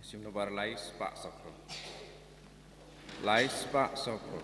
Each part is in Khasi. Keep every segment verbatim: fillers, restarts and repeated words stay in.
Sim number lai spah saphew. Lai spah saphew.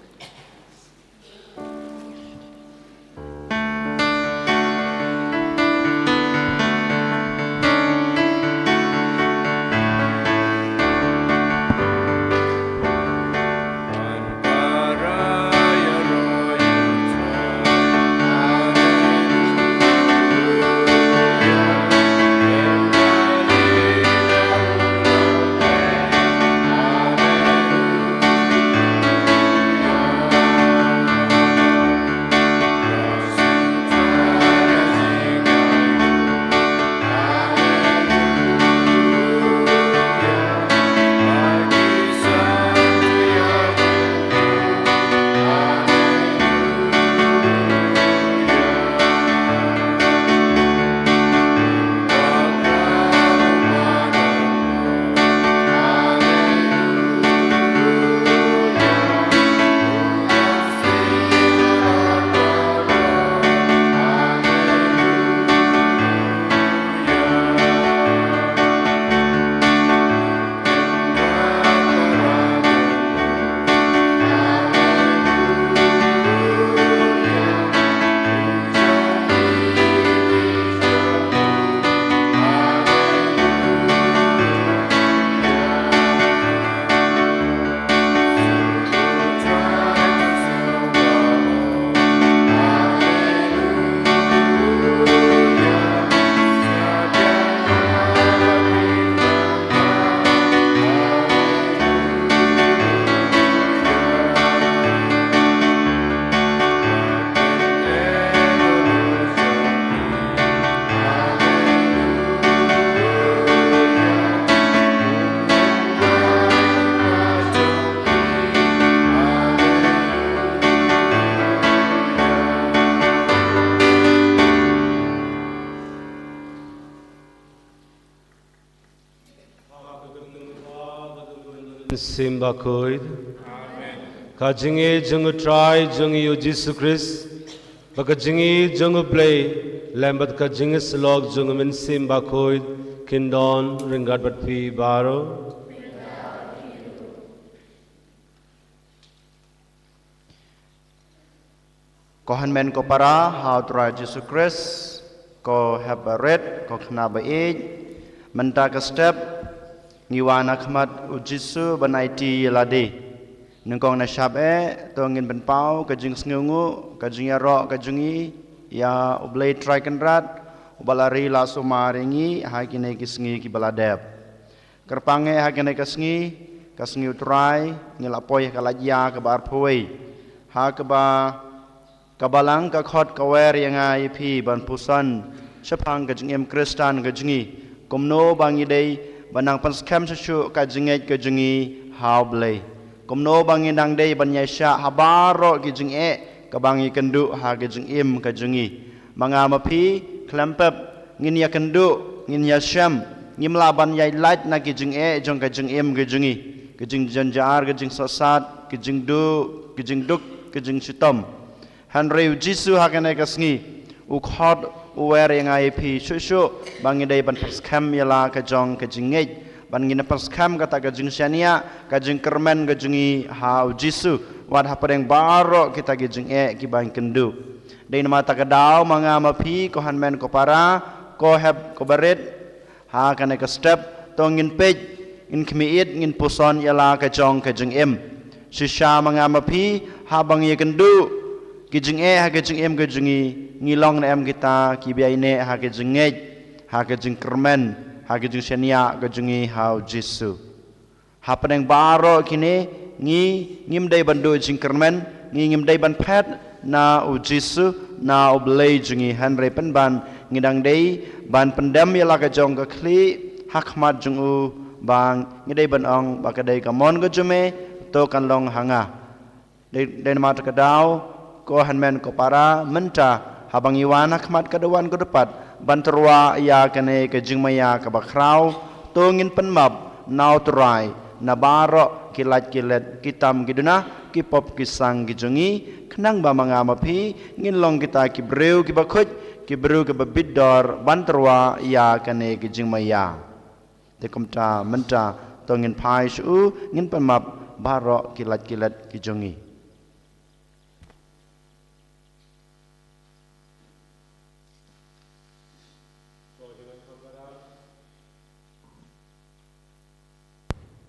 Mynsiem Bakhuid. Ka jingïeit jong U Trai jong ngi U Jisu Khrist, bad ka jingïeit jong U Blei, lem bad ka jingïasyllok jong U Mynsiem Bakhuid, kin don ryngkat bad phi baroh. Ko hynmen ko para ha U Trai Jisu Khrist, ko hep ba rit, ko khynnah ba ïeit, mynta ka step ngi wan ha khmat U Jisu ban aiti ïa lade. Nyngkong na shap eh, to ngin pynpaw ka jingsngewnguh, ka jingïaroh ka jong ngi ïa U Blei Trai Kynrad, uba la ri la sumar ïa ngi ha kine ki sngi kiba la dep. Kyrpang eh ha kane ka sngi, ka sngi U Trai, ngi la poi ha ka lait ïa kaba arphew wei. Ha kaba, ka Balang ka khot ka wer ïa nga ïa phi ban puson shaphang ka jingim Khristan ka jong ngi. Kumno ba ngi dei ban nang pynskhem shuh shuh ka jingngeit ka jong ngi ha U Blei. Kumno ba ngi nang dei ban ïaishah ha baroh ki jingeh kaba ngi kynduh ha ka jingim ka jong ngi. Ma nga ma phi, khlem pep, ngin ïakynduh, ngin ïashem, ngim lah ban ïaid lait na ki jingeh jong ka jingim ka jong ngi, ki jingjynjar, ki jingsohsat, ki jingduk, ki jingduk, ki jingshitom. Hynrei U Jisu ha kane ka sngi, u khot, u wer ïa nga ïa phi shuh shuh, ba ngi dei ban pynskhem ïa la ka jong ka jingngeit, ban ngin pynskhem kata ka jingshaniah, ka jingkyrmen ka jong ngi ha U Jisu, wat hapdeng baroh kita ki jingeh kiba ngi kynduh. Dei namar kata ka daw ma nga ma phi, ko hynmen ko para, ko hep ko barit, ha kane ka step, to ngin peit, ngin khmih ïit, ngin puson ïa la ka jong ka jingim. Shisha ma nga ma phi, haba ngi ïakynduh ki jingeh ha ka jingim ka jong ngi, ngi long ne em kita kiba ïaineh ha ka jingngeit, ha ka jingkyrmen, ha ka jingshaniah ka jong ngi ha U Jisu. Hapdeng baroh kine, ngi ngim dei ban duh jingkyrmen, ngi ngim dei ban phet na U Jisu, na U Blei jong ngi, hynrei pynban ngi dang dei ban pyndem ïa la ka jong ka khlieh ha khmat jong u, ba ngi dei ban ong ba ka dei ka mon ka jong me, to kan long ha nga. Dei, dei namar kata ka daw, ko hynmen ko para, mynta, haba ngi wan ha khmat ka duwan ka dupat, ban tyrwa ïa kane ka jingmaïa kaba khraw, to ngin pynmap na U Trai na baroh ki lait ki let, ki tam ki duna, ki pop ki sang ki jong ngi, khnang ba ma nga ma phi ngin long kita ki briew kiba khuid, ki briew kiba bit dor, ban tyrwa ïa kane ka jingmaïa. Te kumta mynta, To ngin phai sha u, ngin pan map baroh ki lait ki lait ki jong ngi.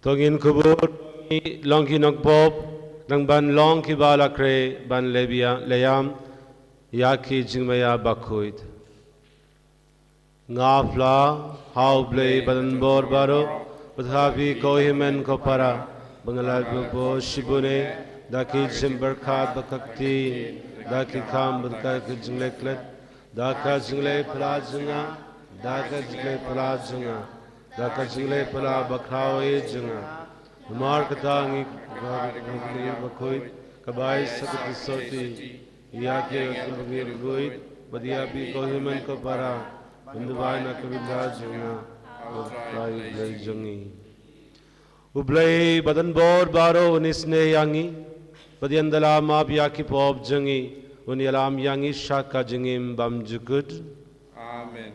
To ngin kubur, long ki nongpop, nang ban long ki ba la khreh, ban leh biang, leh ïam, ïa ki jingmaïa bakhuid. Nga phla, ha U Blei badonbor baroh, bad ha phi ko hynmen ko para, ba nga la ïoh buh shibun eh, da ki jingpyrkhat bad ka ktien, da ki kam bad ka jingleh klet, da ka jingleh phylla jong nga, da ka jingleh phylla jong nga, da ka jingleh phylla bakhraw eh jong nga. Namar kata ngi, ka, ka, ka, ka, ka, kaba ai sa ka jingsotti ïa ki, ïa ki bangeit, bad ïa phi ko hynmen ko para, ban duwai na ka bynta jong nga, ha U Trai Blei jong ngi. U Blei badonbor baroh un isynei ïa ngi, bad un ïalam map ïa ki pop jong ngi, un ïalam ïa ngi sha ka jingim bymjukut. Amen.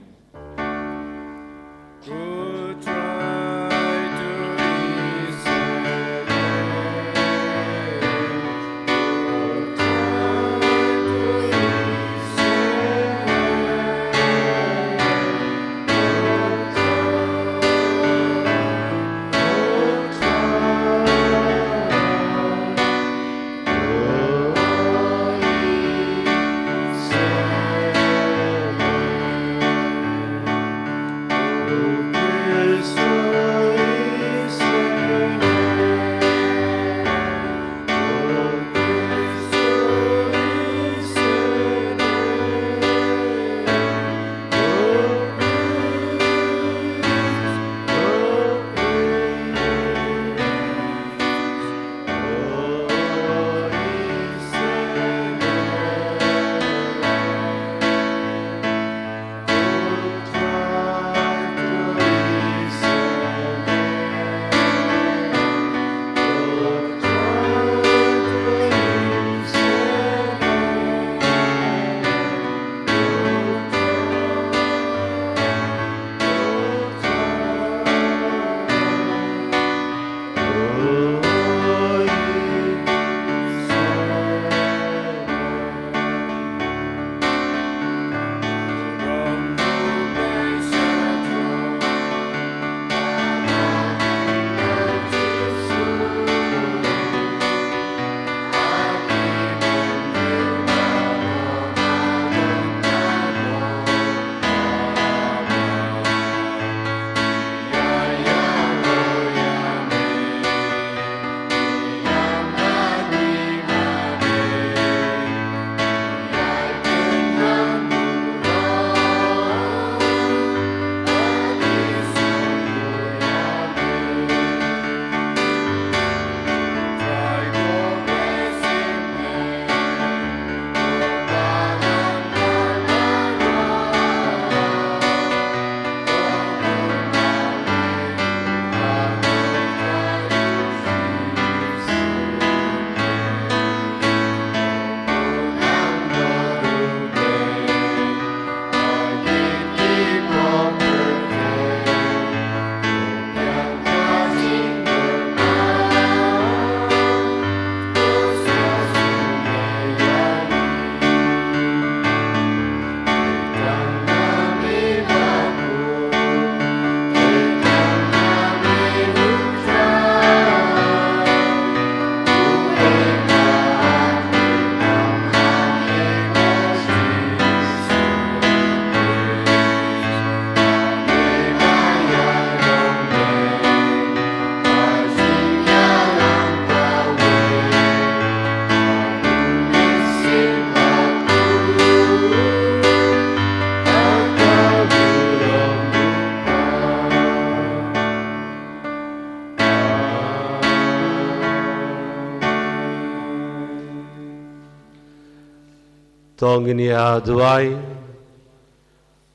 To ngin ïa duwai.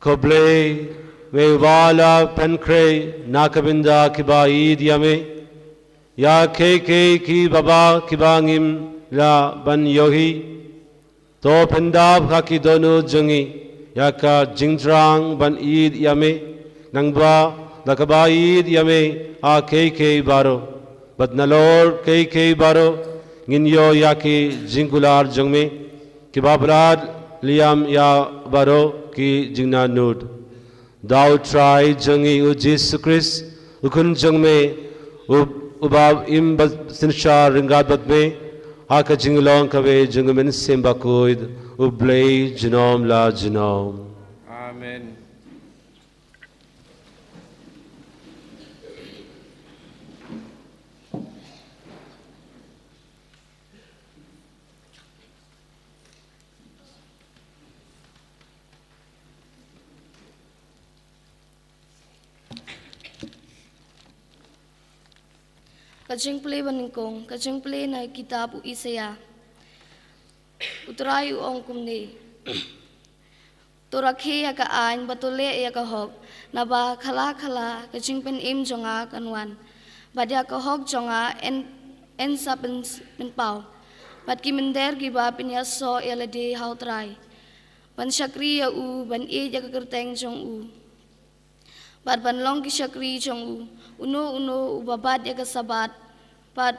Ko Blei, me uba la pynkhreh na ka bynta kiba ïeit ïa me, ïa kiei kiei kiba bha kiba ngim lah ban ïohi. To pyndap ha ki dohnud jong ngi ïa ka jingthrang ban ïeit ïa me, nangba Da kaba ïeit ïa me ha kiei kiei baroh, bad nalor kiei kiei baroh, ngin ïoh ïa ki jingkular jong me, kiba pynlait liam ïa baroh ki jingnaduh. Da U Trai jong ngi U Jisu Khrist, U Khun jong me, u, uba im bad synshar ryngkat bad me, ha ka jinglong kawei jong U Mynsiem Bakhuid, U Blei junom la junom. Amen. Ka jingpule banyngkong, ka jingpule na kitab u Isaïah. U Trai u ong kumne: To rakhe ïa ka aiñ bad to leh ïa ka hok, naba khala khala ka jingpynim jong nga kan wan, bad ïa ka hok jong nga yn, yn sa pyn, pynpaw. Bad ki mynder kiba pynïasoh ïa lade ha U Trai, ban shakri ïa u, ban ïeit ïa ka kyrteng jong u, bad ban long ki shakri jong u. Uno uno uba bat ïa ka Sabbath bad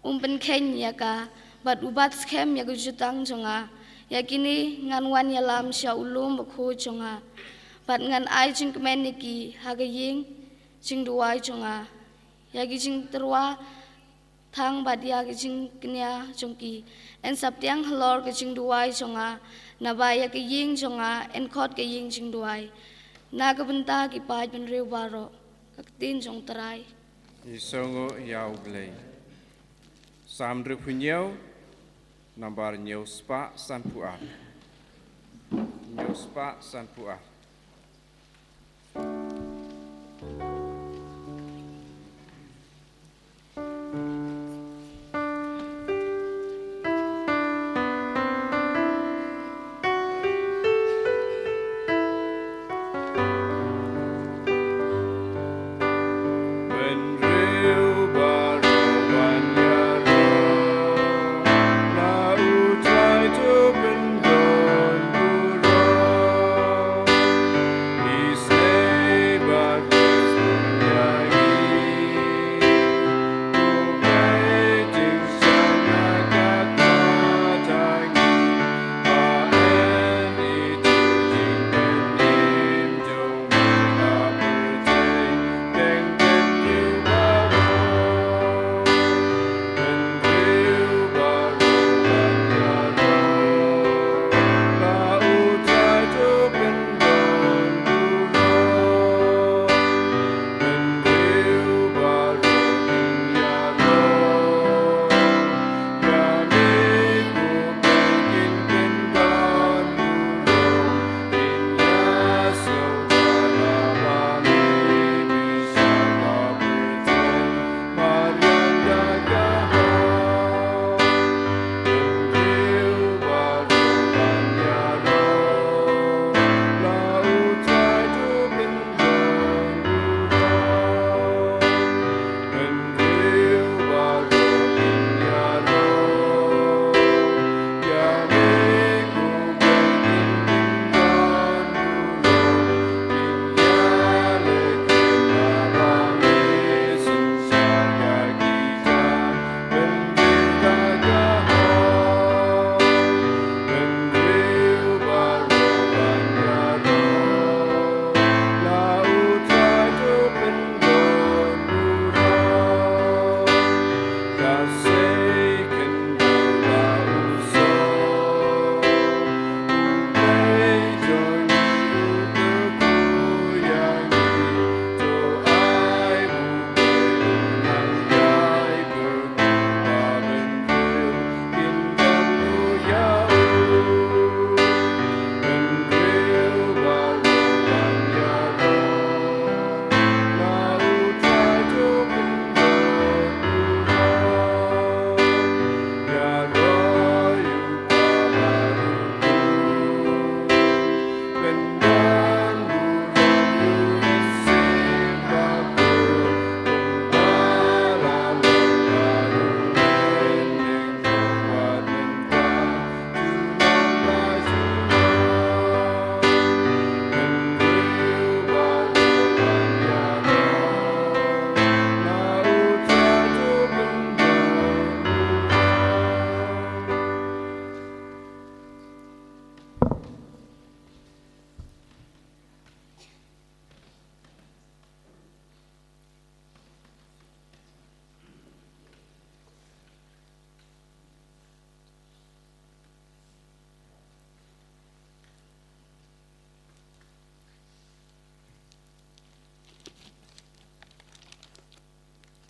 um pynkheiñ ïa ka, bad u bat skhem ïa ka jutang jong nga, ïa kine ngan wan ïalam sha u lum bakhuid jong nga, bad ngan ai jingkmen ïa ki ha ka ïing jingduwai jong nga. Ïa ki jingtyrwa thang bad ïa ki jingkñia jong ki yn sa pdiang halor ka jingduwai jong nga, naba ïa ka ïing jong nga yn khot ka ïing jingduwai. Na ka bynta ki paid bynriew baroh, ka ktien jong U Trai. Ngi sngewnguh ïa U Blei. Salm hynriewphew hynñiew, nambar hynñiew spah sanphew ar. Hynñiew spah sanphew ar.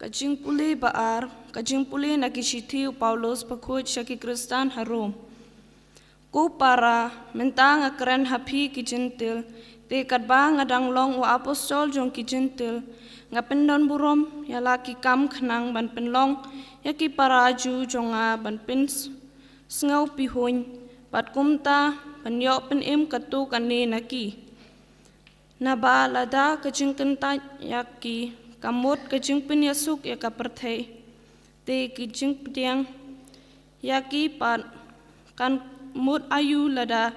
Ka jingpule ba ar. Ka jingpule na ki shithi u Paulus bakhuid sha ki Khristan ha Rom. Ko para, mynta nga kren ha phi ki Jentil, te katba nga dang long u apostol jong ki Jentil, nga pyndon burom ïa la ki kam khnang ban pynlong ïa ki para Jiw jong nga ban pynsngewpihun, bad kumta ban ïoh pynim katto katne na ki. Naba lada ka jingkyntait ïa ki ka mut ka jingpynïasuk ïa ka pyrthei, te ka jingpdiang ïa ki pat kan mut aïu lada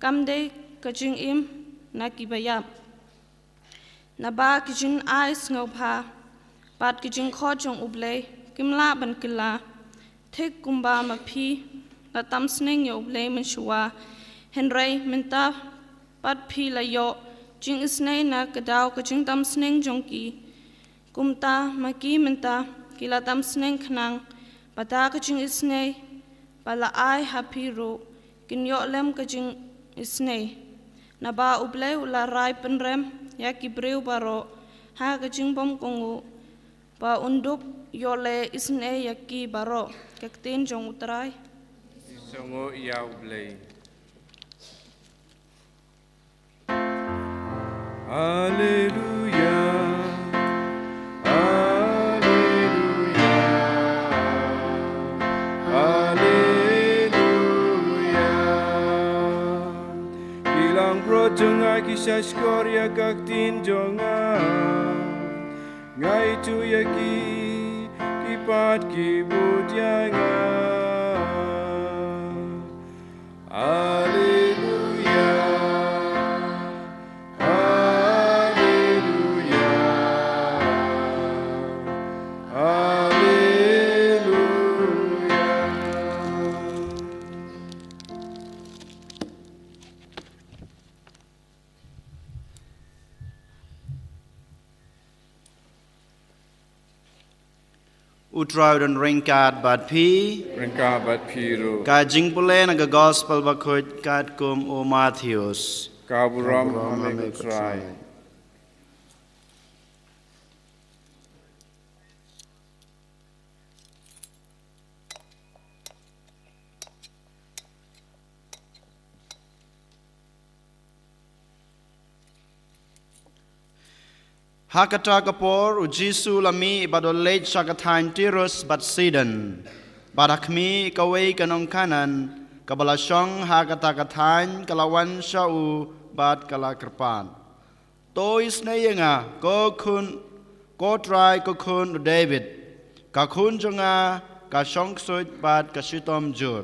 kam dei ka jingim na ki baïap? Naba ki jingai sngewbha bad ki jingkhot jong U Blei kim lah ban kylla. Thik kumba ma phi la tam sneng ïa U Blei mynshuwa, hynrei mynta pat phi la ïoh jingisynei na ka daw ka jingtam sneng jong ki, kumta ma ki mynta ki la tam sneng khnang ba da ka jingisynei ba la ai ha phi ruh kin ïoh lem ka jingisynei. Naba U Blei u la rai pynrem ïa ki briew baroh ha ka jingbymkohnguh, ba un dup ïoh leh isynei ïa ki baroh. Ka ktien jong U Trai. Sngewnguh ïa U Blei. Haleluya. Haleluya. Haleluya. Ki langbrot jong nga ki shahshkor ïa ka ktien jong nga. Nga ithuh ïa ki, ki pat ki bud ïa nga. Haleluya. Haleluya. Haleluya. U Trai u don ryngkat bad phi. Ryngkat bad phi ruh. Ka jingpule na ka Gospel bakhuid katkum u Mathaios. Ka burom ha me ko Trai. Ha kata ka por u Jisu u la mih bad u leit sha ka thaiñ Tirus bad Sidon. Bad ha khmih kawei ka nong Kanaan kaba la shong ha kata ka thaiñ ka la wan sha u bad ka la kyrpad, "To isynei ïa nga, ko khun, ko Trai, ko khun u David. Ka khun jong nga ka shong ksuid bad ka shitom jur."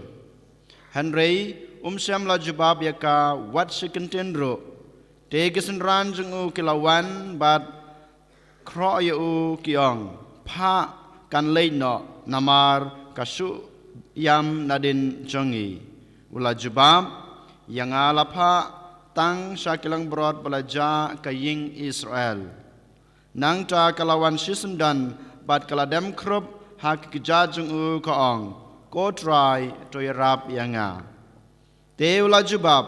Hynrei um shym la jubab ïa ka wat shi kyntien ruh. Te ki synran jong u ki la wan bad khroh ïa u ki ong, "Phah, kan leit noh, namar ka shu ïam nadien jong ngi." U la jubab, "Ïa nga la phah tang sha ki langbrot ba la jah ka ïing Israel." Nangta ka la wan shisyndon bad ka la dem khrup ha ki kjat jong u, ka ong, "Ko Trai, to ïarap ïa nga." Te u la jubab,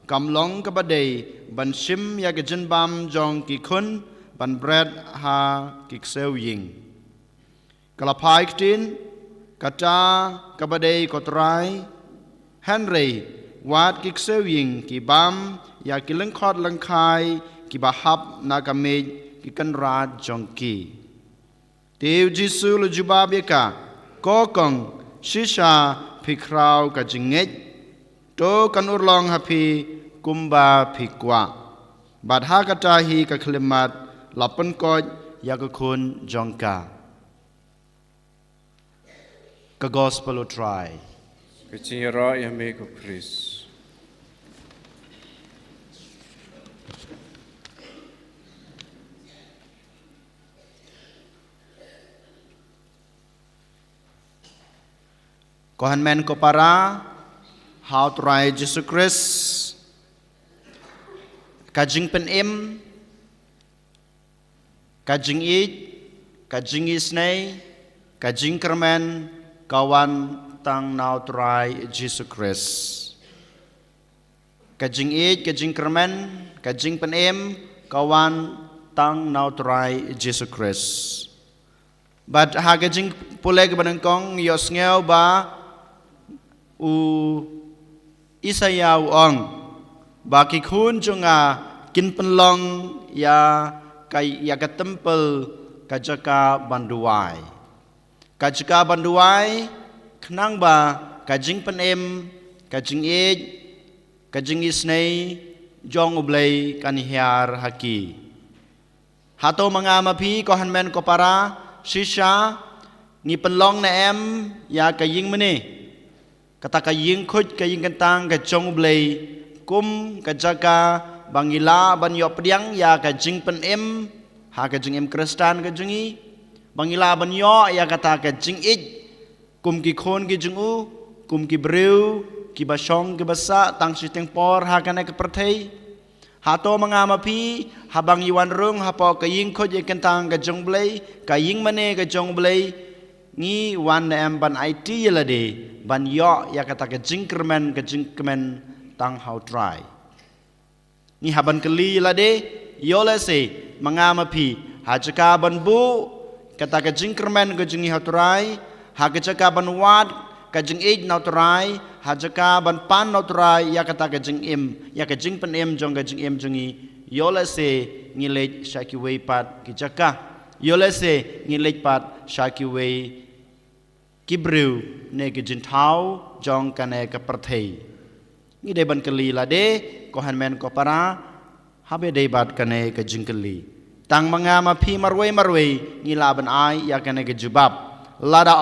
"Kam long kaba dei ban shim ïa ka jingbam jong ki khun ban bret ha ki ksiew ïing." Ka la phai ktien, "Kata kaba dei, ko Trai, hynrei wat ki ksiew ïing ki bam ïa ki lyngkhot lyngkhai kiba hap na ka miej ki kynrad jong ki." Te u Jisu u la jubab ïa ka, "Ko kong, shisha phi khraw ka jingngeit. To kan urlong ha phi kumba phi kwah." Bad ha kata hi ka khyllipmat la pynkoit ïa ka khun jong ka. Ka Gospel u Trai. Ka jingïaroh ïa me ko Khrist. Ko hynmen ko para ha u Trai Jisu Khrist, ka jingpynim, ka jingïeit, ka jingisynei, ka jingkyrmen ka wan tang na u Trai Jisu Khrist. Ka jingïeit, ka jingkyrmen, ka jingpynim ka wan tang na u Trai Jisu Khrist. Bad ha ka jingpule kaba nyngkong ïohsngew ba u Isaïah u ong ba ki khun jong nga kin pynlong ïa ka, ïa ka temple ka jaka ban duwai. Ka jaka ban duwai, khnang ba ka jingpynim, ka jingïeit, ka jingisynei jong U Blei kan hiar ha ki. Hato ma nga ma phi, ko hynmen ko para, shisha ngi pynlong ne em ïa ka ïingmane, kata ka ïingkhuid ka ïingkyntang ka jong U Blei, kum ka jaka ba ngi lah ban ïoh pdiang ïa ka jingpynim ha ka jingim Khristan ka jong ngi, ba ngi lah ban ïoh ïa kata ka jingïeit kum ki khun ki jong u, kum ki briew kiba shong kiba sah tang shiteng por ha kane ka pyrthei. Hato ma nga ma phi, haba ngi wan rung hapoh ka ïingkhuid ïingkyntang ka jong U Blei, ka ïingmane ka jong U Blei, ngi wan ne em ban aiti ïa lade ban ïoh ïa kata ka jingkyrmen, ka jingkmen tang ha U Trai? Ngi hap ban kylli ïa lade, ïoh lehse ma nga ma phi, ha jaka ban buh kata ka jingkyrmen ka jong ngi ha U Trai, ha ka jaka ban wad ka jingïeit na U Trai, ha jaka ban pan na U Trai ïa kata ka jingim, ïa ka jingpynim jong ka jingim jong ngi, ïoh lehse ngi leit sha kiwei pat ki jaka, ïoh lehse ngi leit pat sha kiwei ki briew ne ki jingthaw jong kane ka pyrthei. Ngi dei ban kylli ïa lade, ko hynmen ko para, haba dei bad kane ka jingkylli, tang ma nga ma phi marwei marwei ngi lah ban ai ïa kane ka jubab. Lada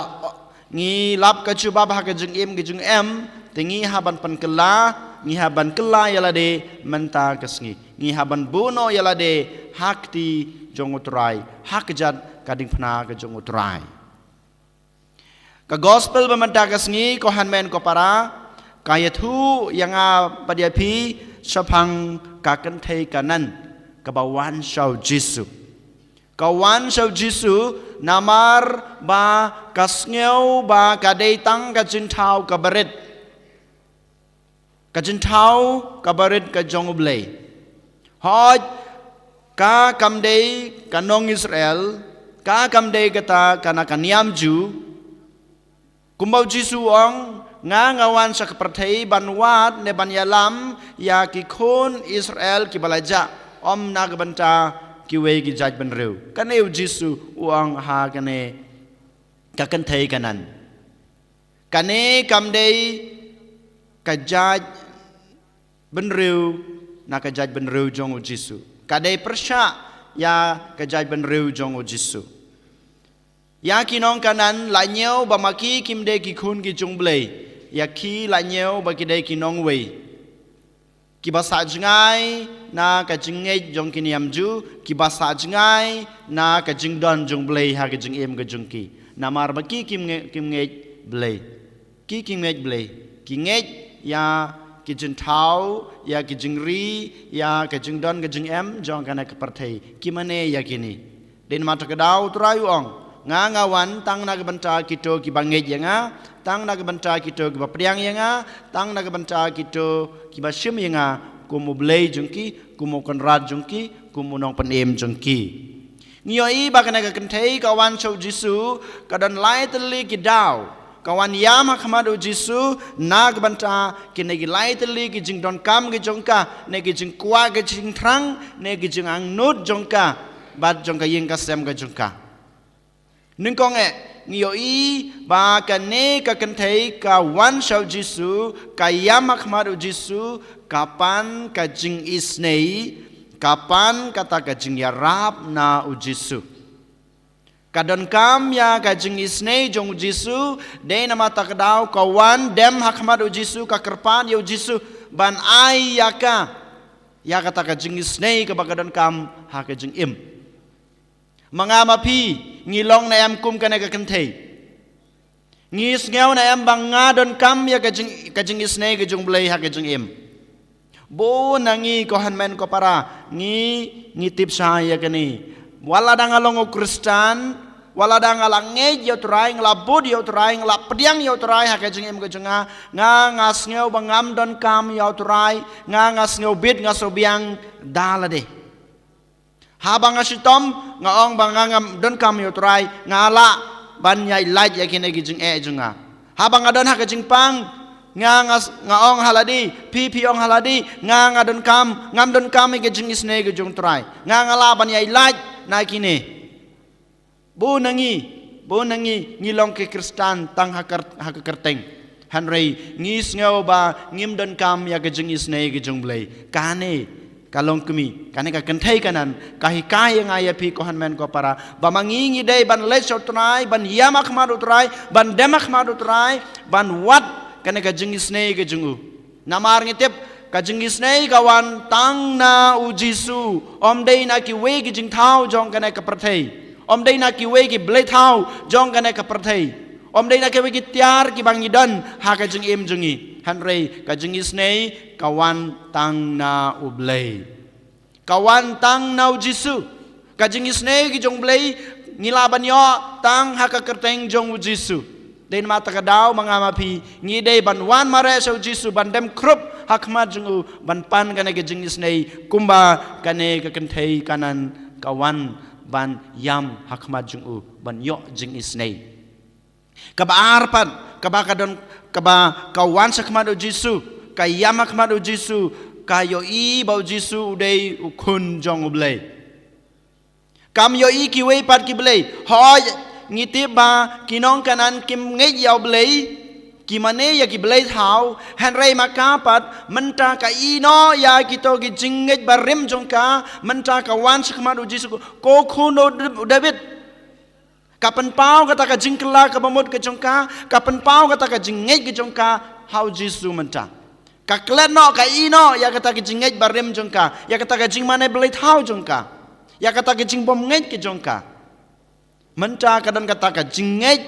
ngi lap ka jubab ha ka jingim ka jingem, te ngi hap ban pynkylla, ngi hap ban kylla ïa lade mynta ka sngi. Ngi hap ban buh noh ïa lade ha kti jong U Trai, ha kjat ka diengphna ka jong U Trai. Ka gospel ba mynta ka sngi, ko hynmen ko para, ka ïathuh ïa nga bad ïa phi shaphang ka kynthei Kanan kaba wan sha U Jisu. Ka wan sha U Jisu namar ba ka sngew ba ka dei tang ka jingthaw kaba rit, ka jingthaw kaba rit ka jong U Blei. Hooid, ka kam dei ka nong Israel, ka kam dei kata ka na ka niam Jiw. Kumba U Jisu u ong, nga nga wan sha ka pyrthei ban wad ne ban ïalam ïa ki khun Israel kiba la jah, ym na ka bynta kiwei ki jaitbynriew. Kane U Jisu u ong ha kane ka kynthei Kanan. Kane kam dei ka jaitbynriew na ka jaitbynriew jong U Jisu. Ka dei pyrshah ïa ka jaitbynriew jong U Jisu. Ïa ki nong Kanan la ñiew ba ma ki kim dei ki khun ki jong U Blei. Ïa ki la ñiew ba ki dei ki nongwei, kiba sah jngai na ka jingngeit jong ki niam Jiw, kiba sah jngai na ka jingdon jong U Blei ha ka jingim ka jong ki. Namar ba ki kim nge-, kim ngeit Blei. Ki kim ngeit Blei. Ki ngeit ïa ki jingthaw, ïa ki jingri, ïa ka jingdon ka jingem jong kane ka pyrthei. Ki mane ïa kine. Dei namar kata ka daw U Trai u ong, nga nga wan tang na ka bynta kito kiba ngeit ïa nga, tang na ka bynta kito kiba pdiang ïa nga, tang na ka bynta kito kiba shim ïa nga kum U Blei jong ki, kum U Kynrad jong ki, kum U Nongpynim jong ki. Ngi ïohi ba kane ka kynthei ka wan sha U Jisu, ka don lai tylli ki daw. Ka wan ïam ha khmat U Jisu na ka bynta kine ki lai tylli ki jingdonkam ki jong ka, ne ki jingkwah ki jingthrang, ne ki jingangnud jong ka bad jong ka ïing ka sem ka jong ka. Nyngkong eh, ngi ïohi ba kane ka kynthei ka wan sha U Jisu, ka ïam ha khmat U Jisu, ka pan ka jingisynei, ka pan kata ka jingïarap na U Jisu. Ka donkam ïa ka jingisynei jong U Jisu, dei namar kata ka daw ka wan dem ha khmat U Jisu, ka kyrpad ïa U Jisu ban ai ïa ka, ïa kata ka jingisynei kaba ka donkam ha ka jingim. Ma nga ma phi, ngi long ne em kum kane ka kynthei? Ngi sngew ne em ba nga donkam ïa ka jing, ka jingisynei ka jong U Blei ha ka jingim? Bun na ngi, ko hynmen ko para, ngi, ngi tip shai ïa kane. Wat la da nga long u Khristan, wat la da nga la ngeit ïa U Trai, nga la bud ïa U Trai, nga la pdiang ïa U Trai ha ka jingim ka jong nga, nga, nga sngew ba ngam donkam ïa U Trai, nga, nga sngew bit, nga sngew biang da lade. Haba nga shitom, nga ong ba nga ngam donkam ïa u Trai, nga lah ban ïaid lait ïa kine ki jingeh jong nga. Haba nga don ha ka jingpang, nga nga, nga ong ha lade, phi phi ong ha lade, nga nga donkam, ngam donkam ïa ka jingisynei ka jong u Trai. Nga nga lah ban ïaid lait na kine. Bun na ngi, bun na ngi, ngi long ki Khristan tang ha ka, ha ka kyrteng. Hynrei ngi sngew ba ngim donkam ïa ka jingisynei ka jong u Blei. Kane ka longkmie, kane ka kynthei Kanan ka hikai ïa nga ïa phi, ko hynmen ko para, ba ma ngi ngi dei ban leit sha u Trai, ban ïam ha khmat u Trai, ban dem ha khmat u Trai, ban wad kane ka jingisynei ka jong u. Namar ngi tip, ka jingisynei ka wan tang na u Jisu, ym dei na kiwei ki jingthaw jong kane ka pyrthei, ym dei na kiwei ki blei thaw jong kane ka pyrthei, ym dei na kiwei ki tiar kiba ngi don ha ka jingim jong ngi. Hynrei ka jingisynei ka wan tang na u Blei. Ka wan tang na u Jisu. Ka jingisynei ka jong u Blei ngi lah ban ïoh tang ha ka kyrteng jong u Jisu. Dei namar kata ka daw ma nga ma phi ngi dei ban wan mareh sha u Jisu, ban dem khrup ha khmat jong u, ban pan kane ka jingisynei kumba kane ka kynthei Kanan ka wan ban ïam ha khmat jong u, ban ïoh jingisynei. Kaba ar pat, kaba ka don, kaba ka wan sha khmat u Jisu, ka ïam ha khmat u Jisu, ka ïohi ba u Jisu u dei u Khun jong u Blei. Kam ïohi kiwei pat ki blei. Hooid, ngi tip ba ki nong Kanan kim ngeit ïa u Blei, ki mane ïa ki blei thaw, hynrei ma ka pat mynta ka ïehnoh ïa kito ki jingngeit barim jong ka, mynta ka wan sha khmat u Jisu, ko, ko khun u David. Ka pynpaw kata ka jingkylla kaba mut ka jong ka, ka pynpaw kata ka jingngeit ka jong ka ha u Jisu mynta. Ka klet noh, ka ïehnoh ïa kata ka jingngeit barim jong ka, ïa kata ka jingmane blei thaw jong ka, ïa kata ka jingbymngeit ka jong ka. Mynta ka don kata ka jingngeit,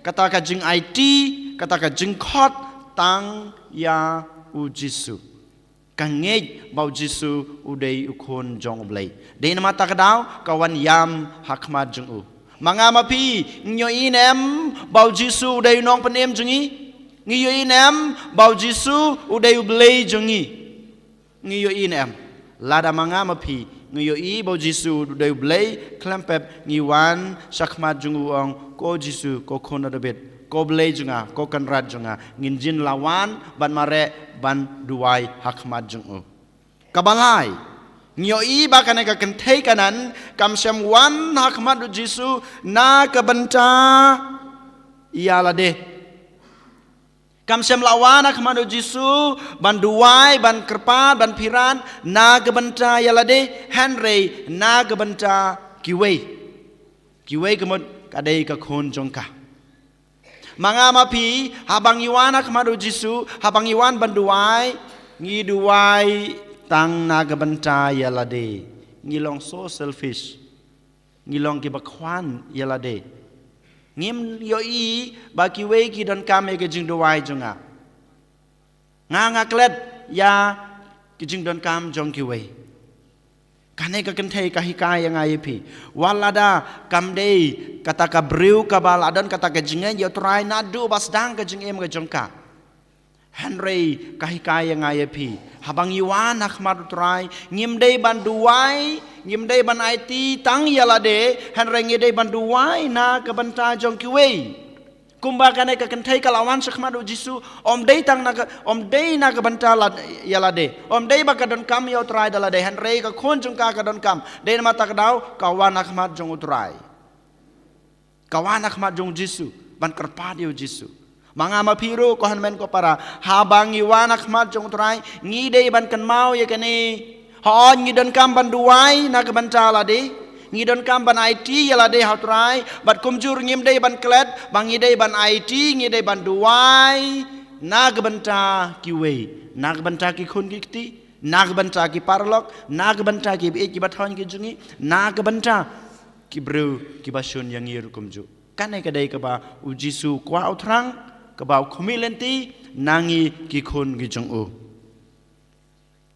kata ka jingaiti, kata ka jingkhot tang ïa u Jisu. Ka ngeit ba u Jisu u dei u Khun jong u Blei. Dei namar kata ka daw ka wan ïam ha khmat jong u. Ma nga ma phi, ngi ïohi ne em ba u Jisu u dei u Nongpynim jong ngi? Ngi ïohi ne em ba u Jisu u dei u Blei jong ngi? Ngi ïohi ne em? Lada ma nga ma phi ngi ïohi ba u Jisu u dei u Blei, khlem pep ngi wan sha khmat jong u, ong, ko Jisu, ko Khun u David, ko Blei jong nga, ko Kynrad jong nga, ngin jin la wan ban mareh, ban duwai ha khmat jong u. Kaba lai, ngi ïohi ba kane ka kynthei Kanan kam shym wan ha khmat u Jisu na ka bynta ïa lade. Kam shym la wan ha khmat u Jisu ban duwai, ban kyrpad, ban phirat na ka bynta ïa lade, hynrei na ka bynta kiwei. Kiwei ka mut ka dei ka khun jong ka. Ma nga ma phi, haba ngi wan ha khmat u Jisu, haba ngi wan ban duwai, ngi duwai tang na ka bynta ïa lade. Ngi long so selfish. Ngi long kiba khwan ïa lade. Ngim ïohi ba kiwei ki donkam ïa ka jingduwai jong nga. Nga nga klet ïa ka jingdonkam jong kiwei. Kane ka kynthei ka hikai ïa nga ïa phi. Wat lada kam dei kata ka briew kaba la don kata ka jingngeit ïa u Trai naduh ba sdang ka jingim ka jong ka. Hynrei ka hikai ïa nga ïa phi, haba ngi wan ha khmat u Trai, ngim dei ban duwai, ngim dei ban aiti tang ïa lade, hynrei ngi dei ban duwai na ka bynta jong kiwei. Kumba kane ka kynthei ka la wan sha khmat u Jisu, ym dei tang na ka, ym dei na ka bynta la, ïa lade, ym dei ba ka donkam ïa u Trai da lade, hynrei ka khun jong ka ka donkam. Dei namar kata ka daw ka wan ha khmat jong u Trai. Ka wan ha khmat jong u Jisu ban kyrpad ïa u Jisu. Ma nga ma phi ruh, ko hynmen ko para, haba ngi wan ha khmat jong u Trai, ngi dei ban kynmaw ïa kane. Hooid, ngi donkam ban duwai na ka bynta lade, ngi donkam ban aiti ïa lade ha u Trai, bad kumjuh ngim dei ban klet ba ngi dei ban aiti, ngi dei ban duwai na ka bynta kiwei, na ka bynta ki khun ki kti, na ka bynta ki paralok, na ka bynta ki baieit ki bathoh ki jong ngi, na ka bynta ki briew kiba shun ïa ngi ruh kumjuh. Kane ka dei kaba u Jisu u kwah u thrang, kaba u khmih lynti na ngi ki khun ki jong u.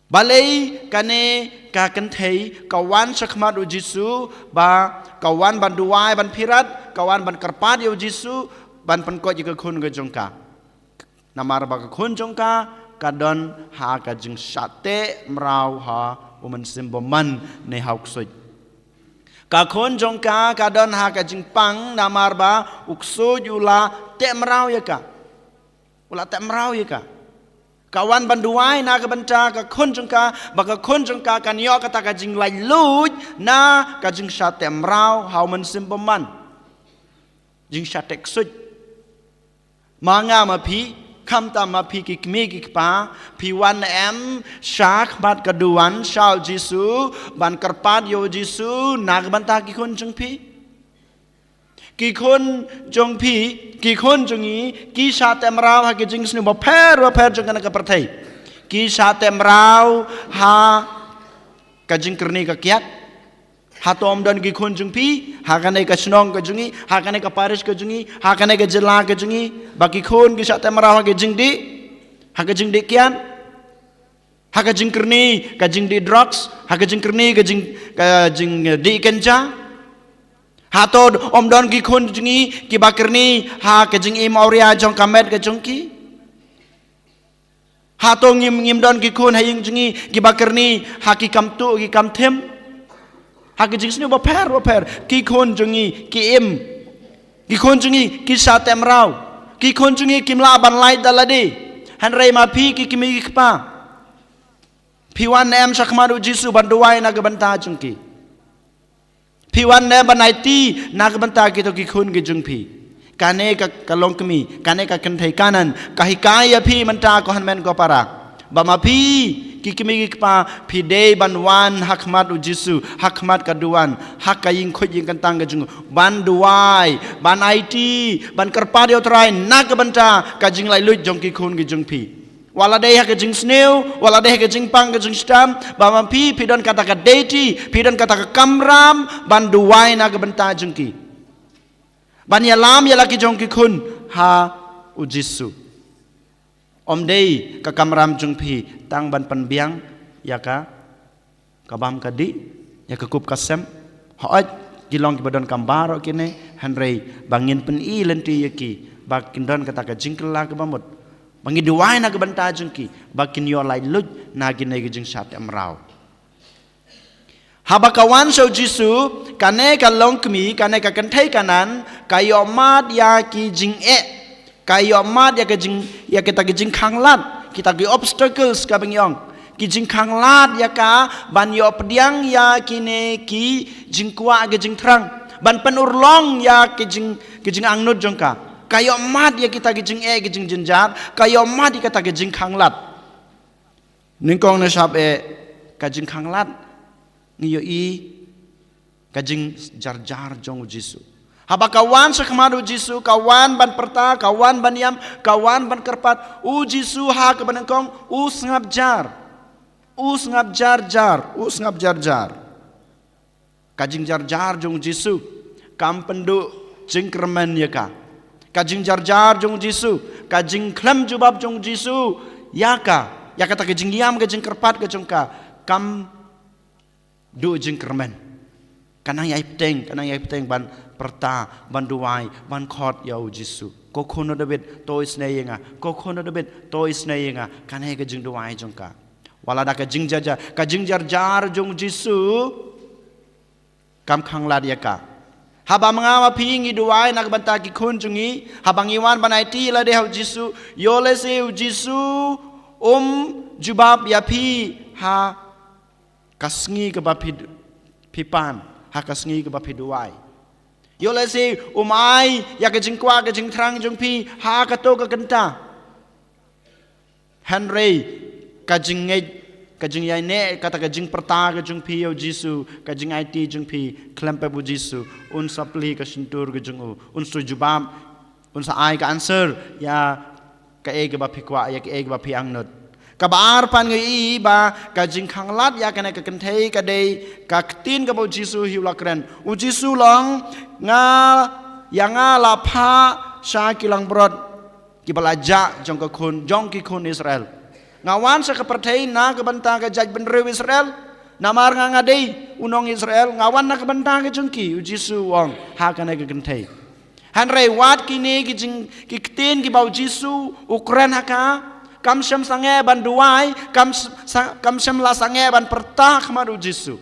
Balei kane ka kynthei ka wan sha khmat u Jisu, ba ka wan ban duwai, ban phirat, ka wan ban kyrpad ïa u Jisu ban pynkhiah ïa ka khun ka jong ka. Namar ba ka khun jong ka ka don ha ka jingshah teh mraw ha u Mynsiem Bymman ne ha u ksuid. Ka khun jong ka ka don ha ka jingpang namar ba u ksuid u la teh mraw ïa ka. U la teh mraw ïa ka. Ka wan ban duwai na ka bynta ka khun jong ka, ba ka khun jong ka kan ïoh kata ka jinglaitluid na ka jingshah teh mraw ha u mynsiem bymman. Jingshah teh ksuid. Ma nga ma phi, khamtam ma phi ki kmie ki kpa, phi wan em sha khmat ka duwan sha u Jisu, ban kyrpad ïa u Jisu na ka bynta ki khun jong phi. Ki khun jong phi, ki khun jong ngi, ki shah teh mraw ha ki jingsniew bapher bapher jong kane ka pyrthei. Ki shah teh mraw ha ka jingkyrni ka kiad. Hato ym don ki khun jong phi ha kane ka shnong ka jong ngi, ha kane ka parish ka jong ngi, ha kane ka jylla ka jong ngi, ba ki khun ki shah teh mraw ha ka jingdih, ha ka jingdih kiad, ha ka jingkyrni ka jingdih drugs, ha ka jingkyrni ka jing, ka jingdih kynja. Hato ym don ki khun jong ngi kiba kyrni ha ka jingim awria jong ka met ka jong ki. Hato ngim, ngim don ki khun ha ïing jong ngi kiba kyrni ha ki kam tuh ki kam thim. Ha ki jingsniew bapher bapher ki khun jong ngi ki im. Ki khun jong ngi ki shah teh mraw. Ki khun jong ngi kim lah ban lait da lade. Hynrei ma phi ki kmie ki kpa, phi wan em sha khmat u Jisu ban duwai na ka bynta jong ki. Phi wan ne ban aiti na ka bynta kito ki khun ki jong phi. Kane ka, ka longkmie, kane ka kynthei Kanan ka hikai ïa phi mynta ko hynmen ko para, ba ma phi ki kmie ki kpa phi dei ban wan ha khmat u Jisu, ha khmat ka duwan, ha ka ïing khuid ïing kyntang ka jong u, ban duwai, ban aiti, ban kyrpad ïa u Trai na ka bynta ka jinglaitluid jong ki khun ki jong phi. Wat la dei ha ka jingsniew, wat la dei ha ka jingpang ka jingshitom, ba ma phi phi don kata ka duty, phi don kata ka kamram ban duwai na ka bynta jong ki, ban ïalam ïa la ki jong ki khun ha u Jisu. Ym dei ka kamram jong phi tang ban pynbiang ïa ka ka bam ka dih, ïa ka kup ka sem. Hooid, ki long kiba donkam baroh kine, hynrei ba ngin pyni lynti ïa ki ba kin don kata ka jingkylla kaba mut, ba ngin duwai na ka bynta jong ki ba kin ïoh laitluid na kine ki jingshah teh mraw. Haba ka wan sha u Jisu, kane ka longkmie, kane ka kynthei Kanan ka ïohmad ïa ki jingeh. Ka ïohmad ïa ka jing, ïa kita ki jingkhanglad, kita ki obstacles kaba ngi ong. Ki jingkhanglad ïa ka ban ïoh pdiang ïa kine ki jingkwah ki jingthrang, ban pynurlong ïa ki jing, ki jingangnud jong ka. Ka ïohmad ïa kita ki jingeh ki jingjynjar, ka ïohmad ïa kita ki jingkhanglad. Nyngkong ne shap eh, ka jingkhanglad ngi ïohi ka jingjarjar jong u Jisu. Haba ka wan sha khmat u Jisu, ka wan ban pyrta, ka wan ban ïam, ka wan ban kyrpad, u Jisu ha kaba nyngkong u sngap jar. U sngap jar jar, u sngap jar jar. Ka jingjarjar jong u Jisu kam pynduh jingkyrmen ïa ka. Ka jingjarjar jong u Jisu, ka jingkhlem jubab jong u Jisu ïa ka, ïa kata ka jingïam ka jingkyrpad ka jong ka, kam duh jingkyrmen. Ka nang ïai bteng, ka nang ïai bteng ban pyrta, ban duwai, ban khot ïa u Jisu. Ko khun u David, to isynei ïa nga. Ko khun u David, to isynei ïa nga. Kane ka jingduwai jong ka. Wat la da ka jingjarjar, ka jingjarjar jong u Jisu kam khanglad ïa ka. Haba ma nga ma phi ngi duwai na ka bynta ki khun jong ngi, haba ngi wan ban aiti lade ha u Jisu, ïoh lehse u Jisu um jubab ïa phi ha ka sngi kaba phi, phi pan, ha ka sngi kaba phi duwai. Ïoh lehse um ai ïa ka jingkwah ka jingthrang jong phi ha kato ka kynta. Hynrei ka jingngeit, ka jingïaineh, kata ka jingpyrta ka jong phi ïa u Jisu, ka jingaiti jong phi khlem pep u Jisu, un sa plie ka shyntur ka jong u, un sa jubab, un sa ai ka answer ïa kaei kaba phi kwah, ïa kaei kaba phi angnud. Kaba ar pat ngi ïohi ba ka jingkhanglad ïa kane ka kynthei ka dei ka ktien kaba u Jisu hi u la kren. U Jisu u ong, nga, ïa nga la phah sha ki langbrot kiba la jah jong ka khun, jong ki khun Israel. Nga wan sha ka pyrthei na ka bynta ka jaitbynriew Israel. Namar nga nga dei u nong Israel, nga wan na ka bynta ka jong ki, u Jisu u ong ha kane ka kynthei. Hynrei wat kine ki jing, ki ktien kiba u Jisu u kren ha ka, kam shym sangeh ban duwai, kam s-, sa-, kam shym la sangeh ban pyrta ha khmat u Jisu.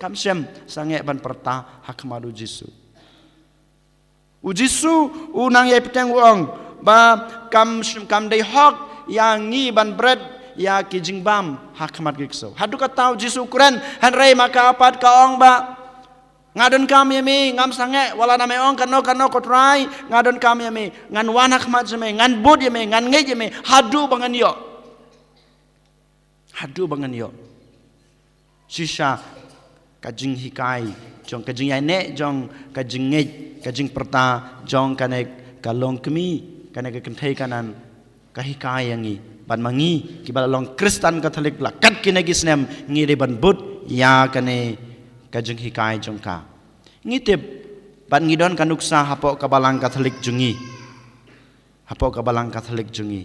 Kam shym sangeh ban pyrta ha khmat u Jisu. U Jisu u nang ïai bteng u ong ba kam, kam dei hok ïa ngi ban bret ïa ki jingbam ha khmat ki ksew. Haduh katta u Jisu u kren, hynrei ma ka pat ka ong ba nga donkam ïa me, ngam sangeh wat la me ong kano kano ko Trai, nga donkam ïa me, ngan wan ha khmat jong me, ngan bud ïa me, ngan ngeit ïa me haduh ba ngan ïoh. Haduh ba ngan ïoh. Shisha ka jinghikai jong, ka jingïaineh jong, ka jingngeit, ka jingpyrta jong kane ka longkmie, kane ka kynthei Kanan, ka hikai ïa ngi ba ma ngi kiba la long Khristan Katholik la kat kine ki snem ngi dei ban bud ïa kane ka jinghikai jong ka. Ngi tip ba ngi don ka nuksa hapoh ka Balang Katholik jong ngi. Hapoh ka Balang Katholik jong ngi,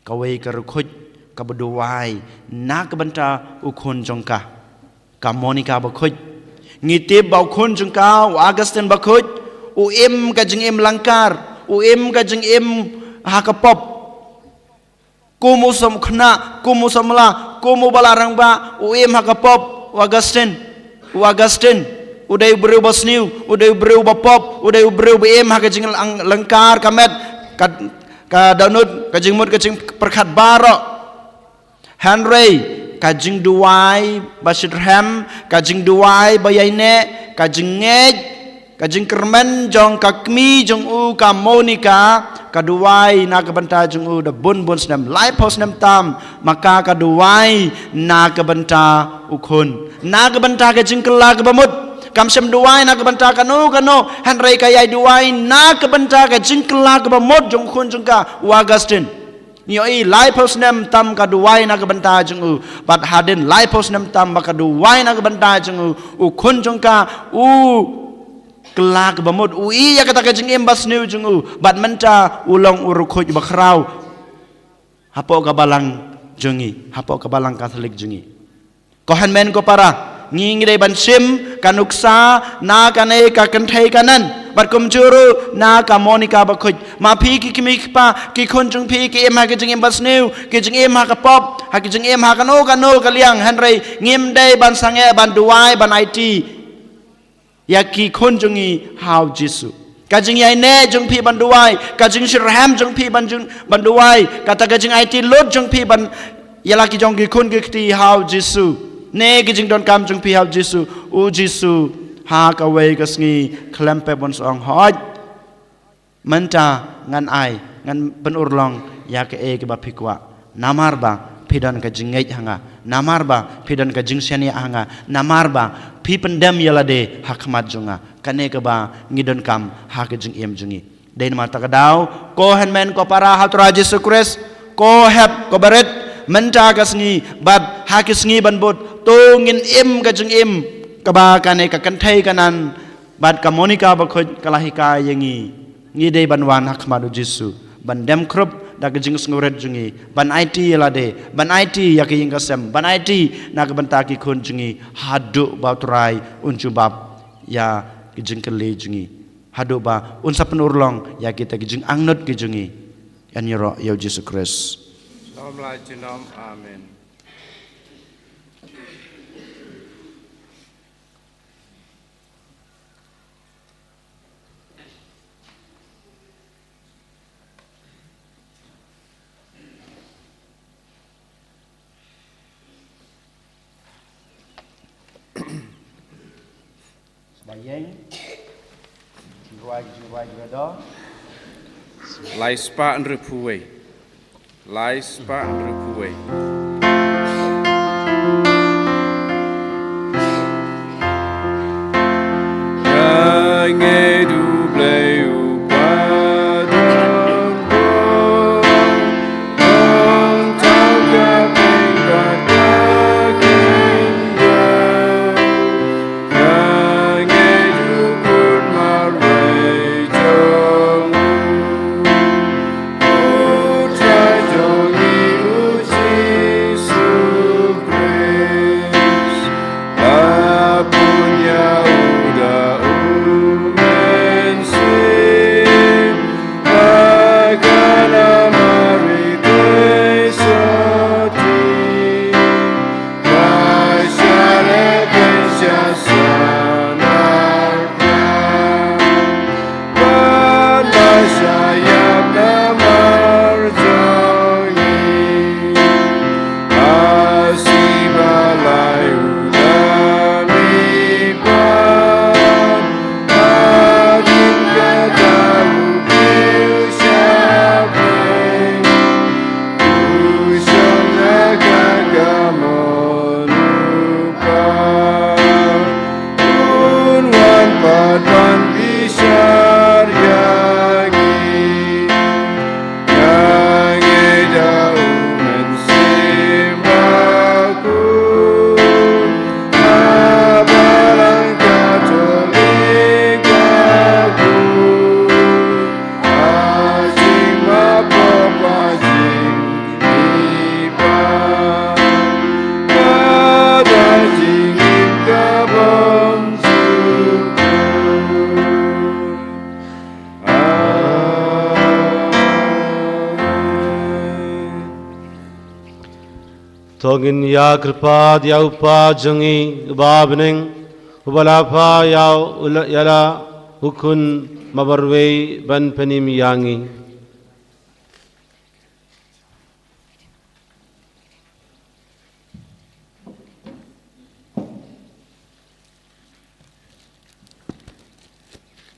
kawei ka riewkhuid kaba duwai na ka bynta u khun jong ka, ka Monica Bakhuid. Ngi tip ba u khun jong ka, u Augustine Bakhuid, u im ka jingim lyngkar, u im ka jingim ha ka pop. Kum u samla, kum u samla, kum u balang rangbah, u im ha ka pop, u Augustine. U Augustine u dei u briew ba sniew, u dei u briew ba pop, u dei u briew ba im ha ka jinglyngkar ka met, ka, ka dohnud, ka jingmut, ka jingpyrkhat baroh. Hynrei ka jingduwai ba shitrhem, ka jingduwai ba ïaineh, ka jingngeit, ka jingkyrmen jong ka kmie jong u ka Monica, ka duwai na ka bynta jong u da bun bun snem, laiphew snem tam, ma ka ka duwai na ka bynta u khun, na ka bynta ka jingkylla kaba mut. Kam shym duwai na ka bynta kano kano, hynrei ka ïai duwai na ka bynta ka jingkylla kaba mut jong u khun jong ka, u Augustine. Ngi ïohi laiphew snem tam ka duwai na ka bynta jong u. Bad hadien laiphew snem tam ba ka duwai na ka bynta jong u, u khun jong ka u kylla kaba mut, u ïohi ïa kata ka jingim ba sniew jong u. Bad mynta u long u riewkhuid ba khraw hapoh ka Balang jong ngi, hapoh ka Balang Katholik jong ngi. Ko hynmen ko para, ngi ngi dei ban shim ka nuksa na kane ka kynthei Kanan, bad kumjuh ruh na ka Monica Bakhuid. Ma phi ki kmie ki kpa, ki khun jong phi ki im ha ki jingim ba sniew, ki jingim ha ka pop, ha ki jingim ha kano kano ka liang, hynrei ngim dei ban sangeh ban duwai ban aiti ïa ki khun jong ngi ha u Jisu. Ka jingïaineh jong phi ban duwai, ka jingshitrhem jong phi ban jong, ban duwai, kata ka jingaiti lut jong phi ban ïa la ki jong ki khun ki kti ha u Jisu, ne ki jingdonkam jong phi ha u Jisu. U Jisu ha kawei ka sngi khlem pep un sa ong, hooid, mynta ngan ai, ngan pynurlong ïa kaei kaba phi kwah. Namar ba phi don ka jingngeit ha nga, namar ba phi don ka jingshaniah ha nga, namar ba phi pyndem ïa lade ha khmat jong nga. Kane kaba ngi donkam ha ka jingim jong ngi. Dei namar kata ka daw, ko hynmen ko para ha u Trai Jisu Khrist, ko hep ko barit, mynta ka sngi bad ha ki sngi ban bud, to ngin im ka jingim kaba kane ka kynthei Kanan bad ka Monica Bakhuid ka la hikai ïa ngi. Ngi dei ban wan ha khmat u Jisu, ban dem khrup da ka jingsngewrit jong ngi, ban aiti ïa lade, ban aiti ïa ka ïing ka sem, ban aiti na ka bynta ki khun jong ngi, haduh ba u Trai un jubab ïa ki jingkylli jong ngi, haduh ba un sa pynurlong ïa kita ki jingangnud ki jong ngi. Ïaroh ïa u Jisu Khrist. Lem la junom. Amen. Sngewbha ïeng. Jingrwai, jingrwai, jingrwai da. Lai spah hynriewphew wei. Lai spah hynriewphew wei. Ka ngeit U Blei uba don bor, don tang ka pynban ka kynja. Ka ngeit U Khun marwei jong U, U Trai jong ngi U Jisu. To ngin ïa kyrpad ïa u Kpa jong ngi uba ha bneng, uba la phah ïa u la, ïa la u Khun marwei ban pynim ïa ngi.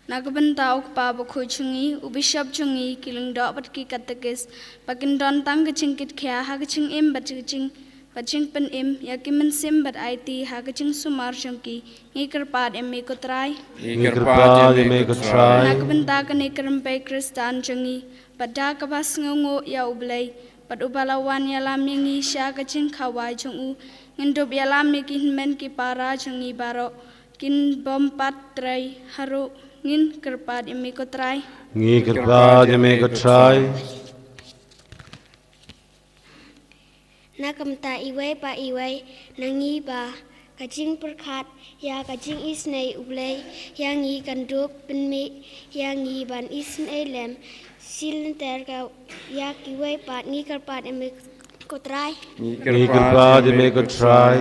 Na ka bynta u Kpa Bakhuid jong ngi, u Bishop jong ngi, ki Lyngdoh bad ki Katekist, ba kin don tang ka jingkitkhia ha ka jingim bad ka jing, bad jingpynim ïa ki mynsiem bad aiti ha ka jingsumar jong ki, ngi kyrpad ïa me ko Trai. Ngi kyrpad ïa me ko Trai. Na ka bynta kane ka rympei Khristan jong ngi, bad da kaba sngewnguh ïa U Blei, bad uba la wan ïalam ïa ngi sha ka jingkhawai jong u, ngin dup ïalam ïa ki hynmen ki para jong ngi baroh, kin bym pat trei haruh, ngin kyrpad ïa me ko Trai. Ngi kyrpad ïa me ko Trai. Na ka bynta iwei pa iwei na ngi ba ka jingpyrkhat ïa ka jingisynei U Blei ïa ngi kan dup pynmih ïa ngi ban isynei lem shilynter ka ïa kiwei pat, ngi kyrpad ïa me ko Trai. Ngi kyrpad ïa me ko Trai.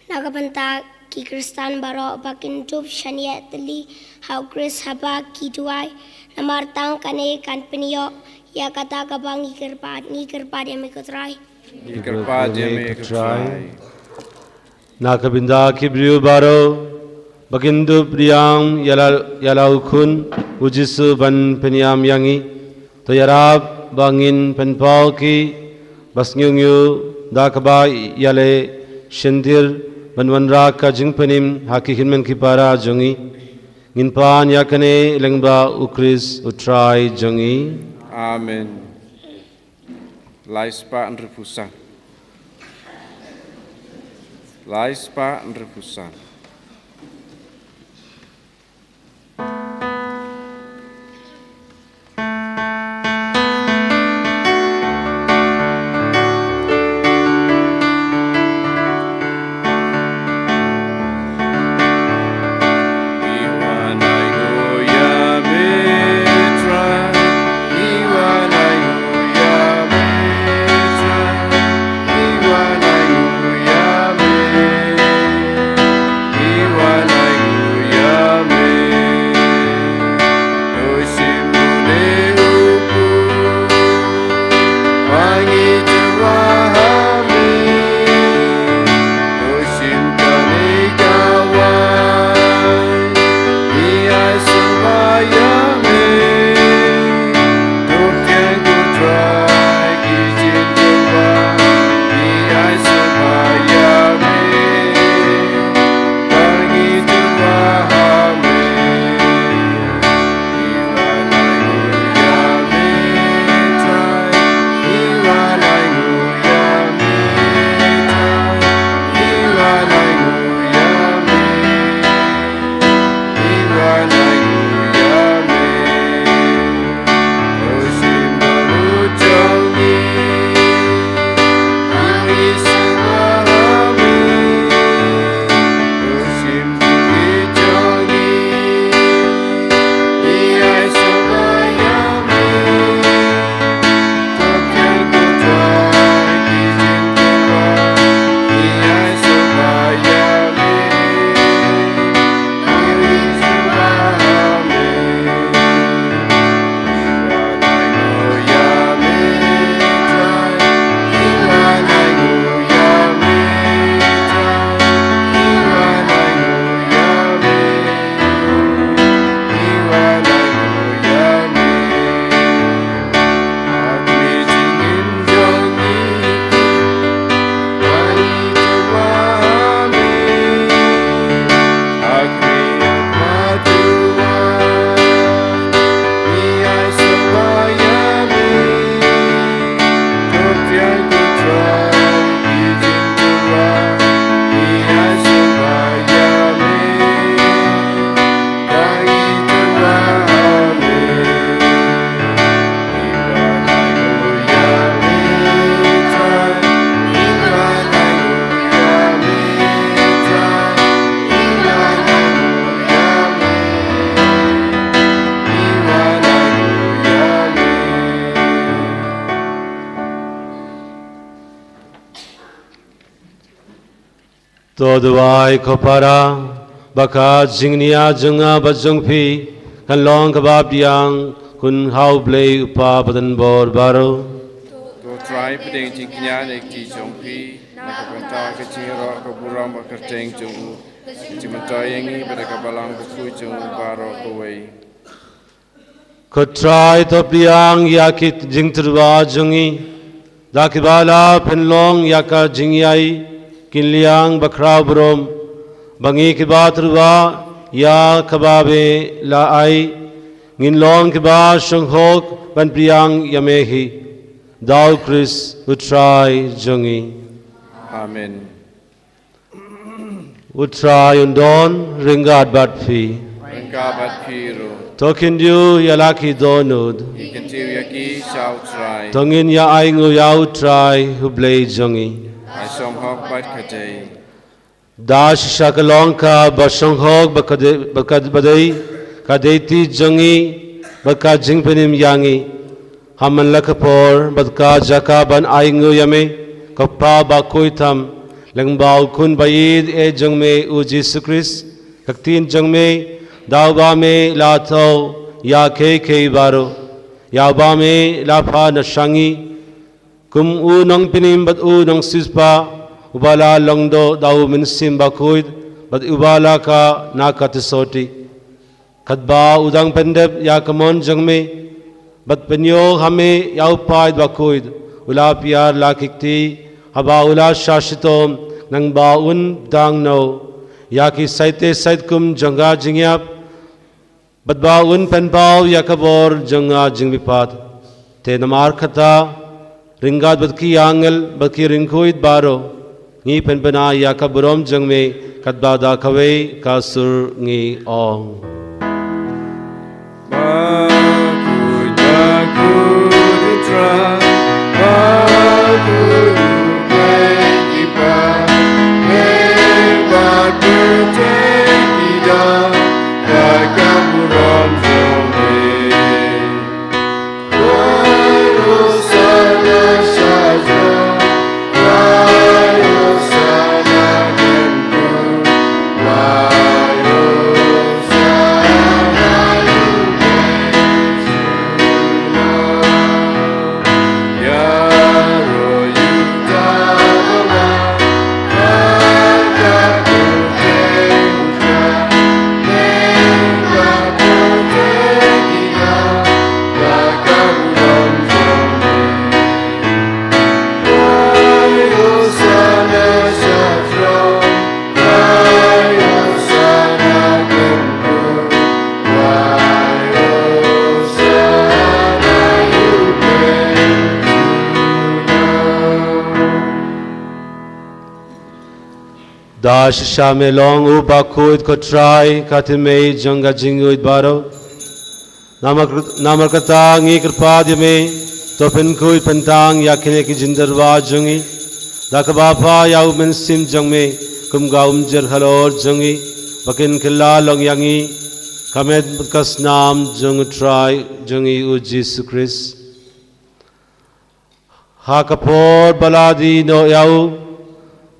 Na ka bynta ki Khristan baroh ba kin dup shaniah tylli ha U Khrist haba ki duwai, namar tang kane kan pynïoh ïa kata kaba ngi kyrpad, ngi kyrpad ïa me ko Trai. Ngi kyrpad ïa me ko Trai. Na ka bynta ki briew baroh ba kin dup riang ïa la, ïa la u Khun u Jisu ban pynïam ïa ngi, to ïarap ba ngin pynpaw ki ba sngewsynei da kaba ïaleh shyntir ban wanrah ka jingpynim ha ki hynmen ki para jong ngi. Ngin pan ïa kane lyngba U Khrist U Trai jong ngi. Amen. Lai spah hynriewphew san. Lai spah hynriewphew san. To duwai ko para, ba ka jingnia jong nga bad jong phi kan long kaba pdiang khun ha U Blei U Kpa Badan Bor baroh. To Trai pdiang jingknia na ki kti jong phi, na ka bynta ka jingïaroh ka burom bad kyrteng jong u, ka jingmyntoi ïa ngi bad ka Balang Bakhuid jong u baroh kawei. Ko Trai to pdiang ïa ki jingtyrwa jong ngi, da kiba la pynlong ïa ka jingïai kynliang bakhraw burom, ba ngi kiba tyrwa ïa kaba me la ai, ngin long kiba shong hok ban pdiang ïa me hi. Da U Khrist U Trai jong ngi. Amen. U Trai un don ryngkat bad phi. Ryngkat bad phi ruh. To khyndiat ïa la ki dohnud. Ngi kyntiew ïa ki sha U Trai. To ngin ïa ainguh ïa U Trai U Blei jong ngi. Ai shong hok bad ka dei. Da shisha ka long kaba shong hok bad ka dei, bad ka, bad dei ka dei ti jong ngi bad ka jingpynim ïa ngi. Ha man la ka por bad ka jaka ban ainguh ïa me, ko Pa bakhuid tam, lyngba U Khun ba ïeit eh jong me U Jisu Khrist, ka ktien jong me, da uba me la thew ïa kiei kiei baroh, ïa uba me la phah na sha ngi kum U Nongpynim bad U Nongsiewspah, uba la long doh da U Mynsiem Bakhuid bad uba la kah na ka Tsotti. Katba u dang pyndep ïa ka mon jong me, bad pynïoh ha me ïa u paid bakhuid, u la pynïar la ki kti, haba u la shah shitom, nangba un dang noh ïa ki saite sait kum jong ka jingïap, bad ba un pynpaw ïa ka bor jong ka jingmihpat. Te namar kata, ryngkat bad ki angel bad ki riewkhuid baroh, ngi pynbna ïa ka burom jong me, katba da kawei ka sur ngi ong. Bakhuid, bakhuid U Trai, bakhuid U Blei ki para, bakhuid U Trai, ki da ka burom jong me. Da shisha me long u bakhuid ko Trai, ka thymmei jong ka jingïeit baroh. Namar, namar kata ngi kyrpad ïa me, to pynkhuid pyntang ïa kine ki jingtyrwa jong ngi da kaba phah ïa u Mynsiem jong me, kum ka umjir halor jong ngi, ba kin kylla long ïa ngi ka met bad ka snam jong u Trai jong ngi u Jisu Khrist. Ha ka por ba la die noh ïa u,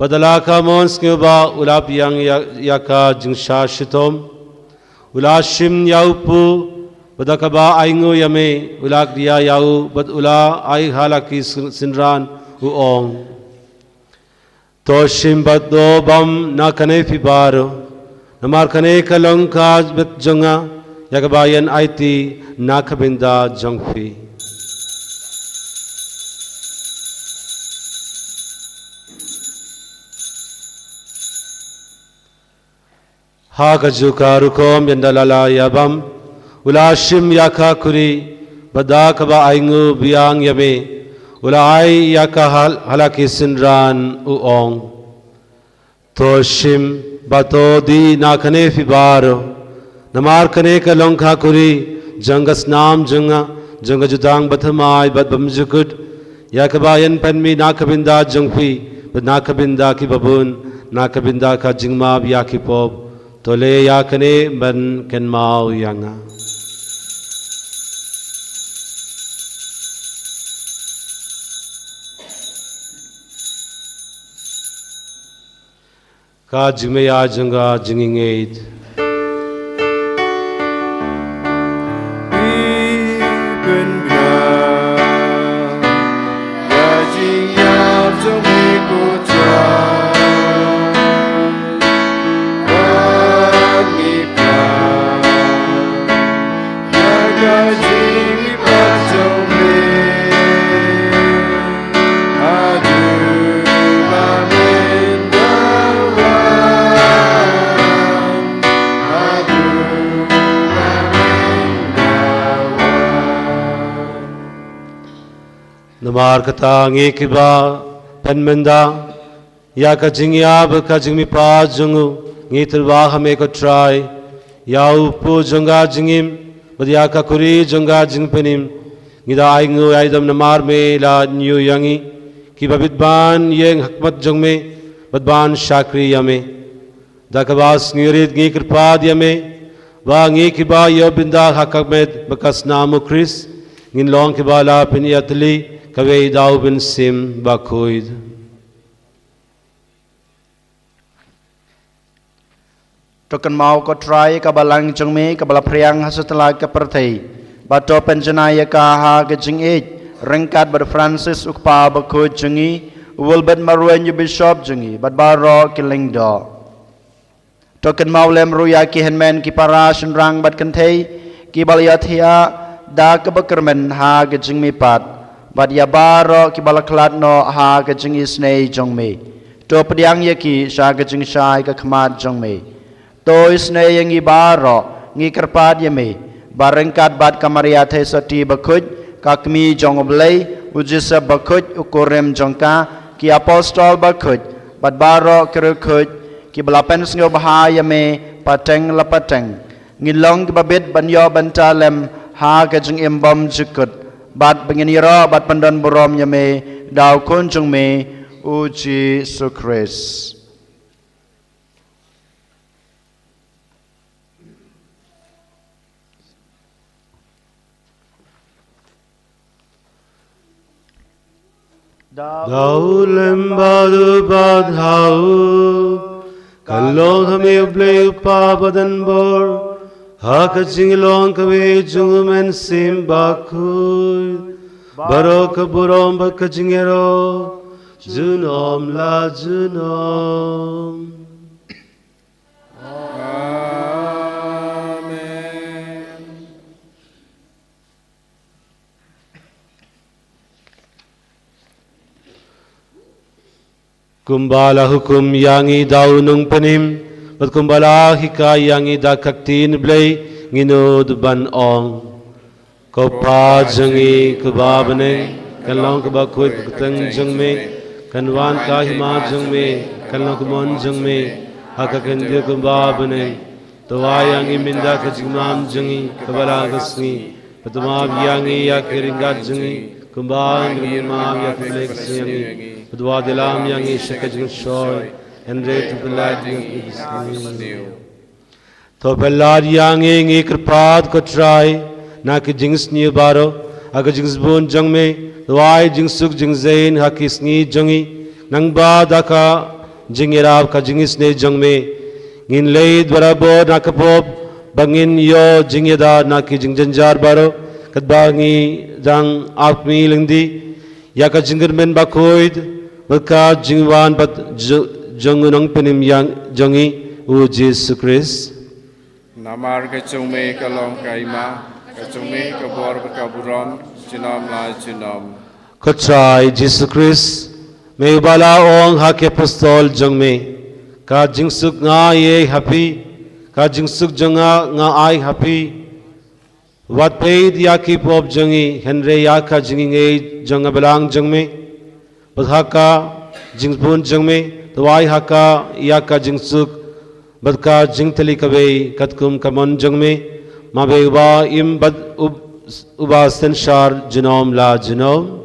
bad da la ka mon sngewbha u la pdiang ïa, ïa ka jingshah shitom. U la shim ïa u pud, bad da kaba ainguh ïa me, u la kdiah ïa u, bad u la ai ha la ki syn-, synran, u ong. To shim bad to bam na kane phi baroh. Namar kane ka long ka met jong nga, ïa kaba yn aiti na ka bynta jong phi. Ha kajuh ka rukom ynda la la ïa bam, u la shim ïa ka khuri, bad da kaba ainguh biang ïa me, u la ai ïa ka ha l-, ha la ki synran, u ong. To shim bad to die na kane phi baroh. Namar kane ka long ka khuri jong ka snam jong nga, jong ka jutang bathymmai bad bymjukut, ïa kaba yn pynmih na ka bynta jong phi bad na ka bynta kiba bun, na ka bynta ka jingmap ïa ki pop. To leh ïa kane ban kynmaw ïa nga. Ka jingmih ïa jong ka jingngeit. Namar kata ngi kiba pynmynda ïa ka jingïap bad ka jingmihpat jong u, ngi tyrwa ha me ko Trai, ïa u kpu jong ka jingim bad ïa ka kuri jong ka jingpynim. Ngi da ai nguh ai dem namar me la ñiew ïa ngi kiba bit ban ïeng ha khmat jong me bad ban shakri ïa me. Da kaba sngewrit ngi kyrpad ïa me ba ngi kiba ïoh bynta ha ka met bad ka snam u Khrist, ngin long kiba la pynïatylli kawei da u Mynsiem Bakhuid. To kynmaw ko Trai ka balang jong me kaba la phriang ha satlak ka pyrthei, bad to pynjanai ïa ka ha ka jingïeit ryngkat bad Francis u Kpa Bakhuid jong ngi, u Wilbert Marwein u Bishop jong ngi, bad baroh ki lyngdoh. To kynmaw lem ruh ïa ki hynmen ki para shynrang bad kynthei kiba la ïathiah da kaba kyrmen ha ka jingmihpat, bad ïa baroh kiba la khlad noh ha ka jingisynei jong me. To pdiang ïa ki sha ka jingshai ka khmat jong me. To isynei ïa ngi baroh, ngi kyrpad ïa me, ba ryngkat bad ka Maria Theisotti Bakhuid, ka Kmie jong u Blei, u Joseph Bakhuid u kurim jong ka, ki Apostol Bakhuid, bad baroh ki riewkhuid kiba la pynsngewbha ïa me pateng la pateng, ngin long kiba bit ban ïoh bynta lem ha ka jingim bymjukut, bad ba ngin ïaroh bad pyndon burom ïa me da u Khun jong me, u Jisu Khrist. Da u lem bad u bad ha u, kan long ha me u Blei u Kpa badonbor, ha ka jinglong kawei jong u Mynsiem Bakhuid, baroh ka burom bad ka jingïaroh junom la junom. Amen. Kumba la hukum ïa ngi da u Nongpynim, bad kumba la hikai ïa ngi da ka ktien Blei, ngin nud ban ong. Ko Pa jong ngi kaba ha bneng, kan long kaba khuid ka kyrteng jong me, kan wan ka hima jong me, kan long ka mon jong me, ha ka khyndiat kumba ha bneng. To ai ïa ngi mynta ka jingbam jong ngi kaba la ka sngi, bad to map ïa ngi ïa ki ryngkat jong ngi, kumba ngi map ïa ki leh ka sngi ïa ngi, bad wat ïalam ïa ngi sha ka jingshoi, hynrei to pyllait ïa ngi na ka sngi. To pyllait ïa ngi, ngi kyrpad ko Trai, na ki jingsniew baroh, ha ka jingsbun jong me, to ai jingsuk jingzai ha ki sngi jong ngi, nangba da ka jingïarap ka jingisynei jong me, ngin leit barabor na ka pop, ba ngin ïoh jingïada na ki jingjynjar baroh, katba ngi dang ap kmie lynti ïa ka jingkyrmen bakhuid, bad ka jingwan pat jo-, jong u Nongpynim ïa jong ngi, u Jisu Khrist. Namar ka jong me ka long ka hima, ka jong me ka bor bad ka burom, junom la junom. Ko Trai Jisu Khrist, me uba la ong ha ki apostol jong me, ka jingsuk nga ai ha phi, ka jingsuk jong nga nga ai ha phi. Wat peit ïa ki pop jong ngi, hynrei ïa ka jingngeit jong ka balang jong me. Bad ha ka jingbun jong me, to ai ha ka ïa ka jingsuk, bad ka jingtylli kawei, katkum ka mon jong me, ma me uba im bad ub-, uba synshar junom la junom.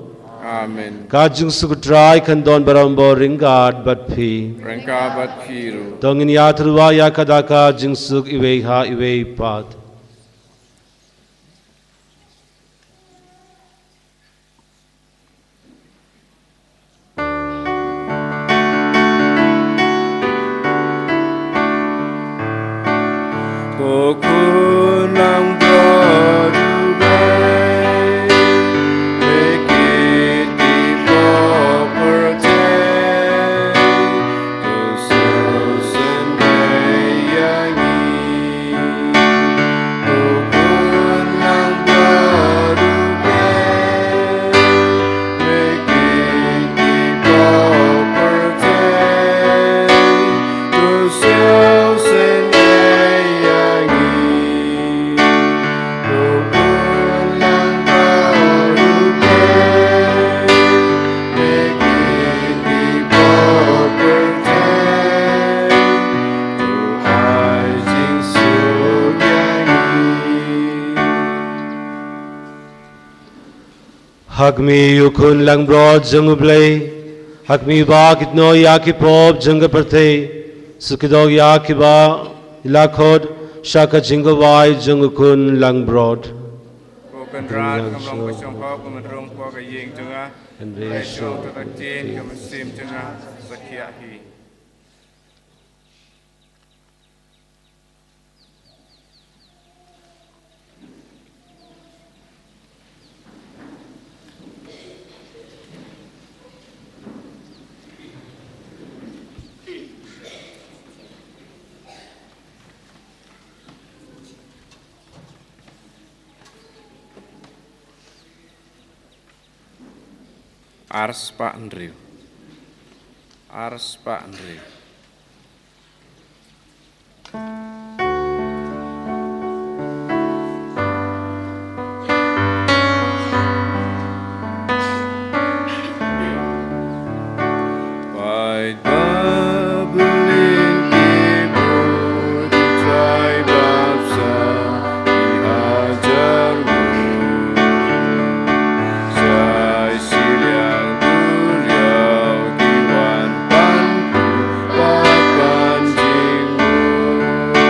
Amen. Ka jingsuk Trai kan don barabor ryngkat bad phi. Ryngkat bad phi ruh. To ngin ïatyrwa ïa ka da ka jingsuk iwei ha iwei pat. Khun langbrot U Blei, me kit ki pop pyrthei, to sngewsynei ïa ngi. Khun langbrot U Blei, me kit ki pop pyrthei, to sngewsynei ïa ngi. Khun langbrot U Blei, me kit ki pop pyrthei, to ai jingsuk ïa ngi. Ha khmih, U Khun langbrot jong U Blei, ha khmih ba kit noh ïa ki pop jong ka pyrthei, shu kit noh ïa kiba la khot sha ka jingkhawai jong U Khun langbrot. Ko Kynrad, ngam long ba shong hok, ngam rung ko ka ïing jong nga. Hynrei shong to ka ktien ka mynsiem jong nga, sa khia hi. Ar spah hynriew. Ar spah hynriew. Paid ba bun ki bun, tai bapsa ki hajar ngut. Sa shiliang duriaw ki wan pan khuid bad pan jingmut.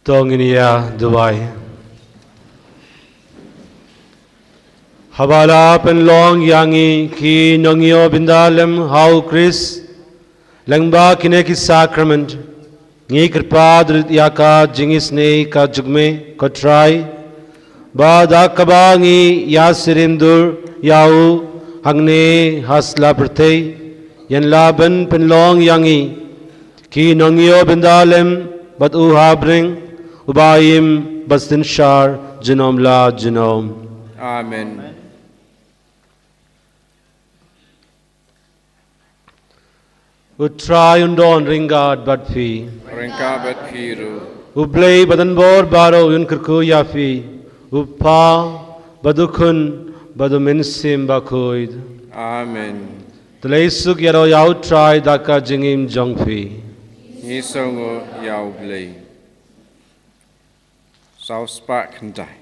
To ngin ïa duwai. Haba la pynlong ïa ngi ki nongïoh bynda lem ha u Khrist lyngba kine ki sakrament, ngi kyrpad rit ïa ka jingisynei ka jong me, ko Trai, ba da kaba ngi ïa sirim dur ïa u hangne ha sla pyrthei, yn lah ban pynlong ïa ngi ki nongïoh bynda lem bad u ha bneng, uba im bad synshar junom la junom. Amen. U Trai un don ryngkat bad phi. Ryngkat bad phi ruh. U Blei badonbor baroh un kyrkhu ïa phi. U Kpa bad u Khun bad u Mynsiem Bakhuid. Amen. To leit suk ïaroh ïa u Trai da ka jingim jong phi. Ngi sngewnguh ïa u Blei. Saw spah khyndai.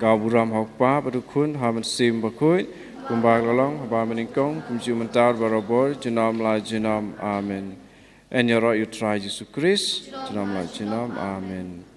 Ka burom ha u Kpa bad u Khun ha u Mynsiem Bakhuid, kumba ka la long haba mynnyngkong, kumjuh mynta barabor, junom la junom. Amen. Yn ïaroh ïa u Trai Jisu Khrist, junom la junom. Amen.